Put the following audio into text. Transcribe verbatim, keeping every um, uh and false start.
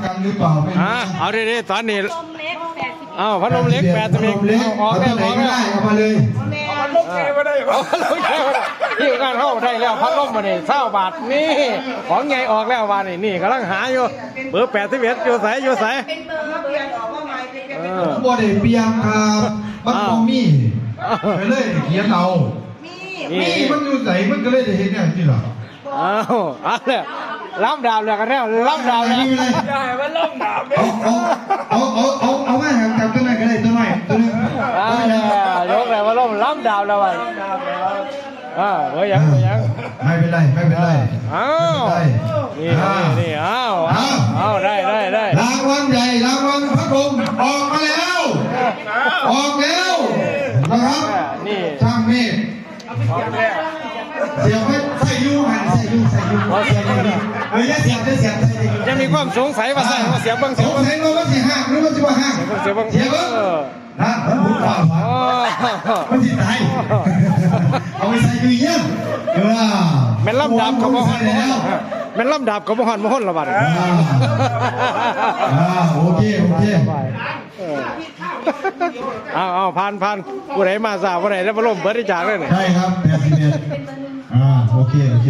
กันหรือเปล่าไม่รู้ อ่า เอาเด้ๆ ตอนนี้ เอาพัดลมเหล็กแปดสิบเอ็ด พัดลมเหล็ก เอาออกแล้ว เอาตัวไหนก็ได้ เอามาเลย เอาพัดลมใหญ่มาได้ เอาพัดลมใหญ่มาได้ นี่งานเฮาได้แล้ว พัดลมมานี่ ซาวบาท นี่ ของใหญ่ออกแล้วบาดนี่ นี่กำลังหาอยู่ เบอร์แปดสิบเอ็ด อยู่ไส อยู่ไส เออ บ่ได้เปลี่ยนครับมันบ่มี อ้าว ก็เลยเขียนเอา นี่ นี่มันอยู่ไสมันก็เลยได้เห็นอย่างนี้ล่ะ อ้าว เอาเลย ลำดับเลยกันแล้ว ลำดับเลย นี่เลย อย่าให้มันลงน้ำเด้ เอาเอาเอาเอาเอาเอามาแหมจับตัวนั้นก็ได้ ตัวน้อยตัวนึง อ่า ยกเลยว่าลงลำดับแล้วว่ะ อ่า เบอร์หยัง เบอร์หยัง ไม่เป็นไร ไม่เป็นไร อ้าว ไม่เป็นไร นี่ อ่า นี่ นี่ อ้าว อ้าว อ้าว ได้ ได้ ได้ รางวัลใหญ่ รางวัลพัดลม ออกมาแล้ว ออกแล้ว นะครับ อ่า นี่ ช่างเมฆ เสียบไว้ใส่ยูหันใส่ยูใส่ยู อ๋อ ใส่ยูเอ้ยอย่าเสียบอย่าเสียบใส่ยู ยังมีความสงสัยว่าใส่ อ่า เสียบเบิ่ง เสียบเบิ่ง สงสัยว่ามันสิหักหรือมันสิบ่หัก เสียบเบิ่ง เสียบเบิ่ง เสียบเบิ่ง เออ นะมันพูดความหวัง อ๋อ มันสิตาย เอาไปใส่ยูเยี่ยมเออ แม่นลำดับก็บ่ฮอด ใส่แล้ว แม่นลำดับก็บ่ฮอดบ่ฮอดละบัด อ่า อ่า โอเค โอเค เออ เอา เอา ผ่าน ผ่าน ผู้ใดมาสาผู้ใดแล้วมาล้มเบิดที่จากเลยนี่ ใช่ครับ แปดสิบเอ็ด อ่า โอเค โอเค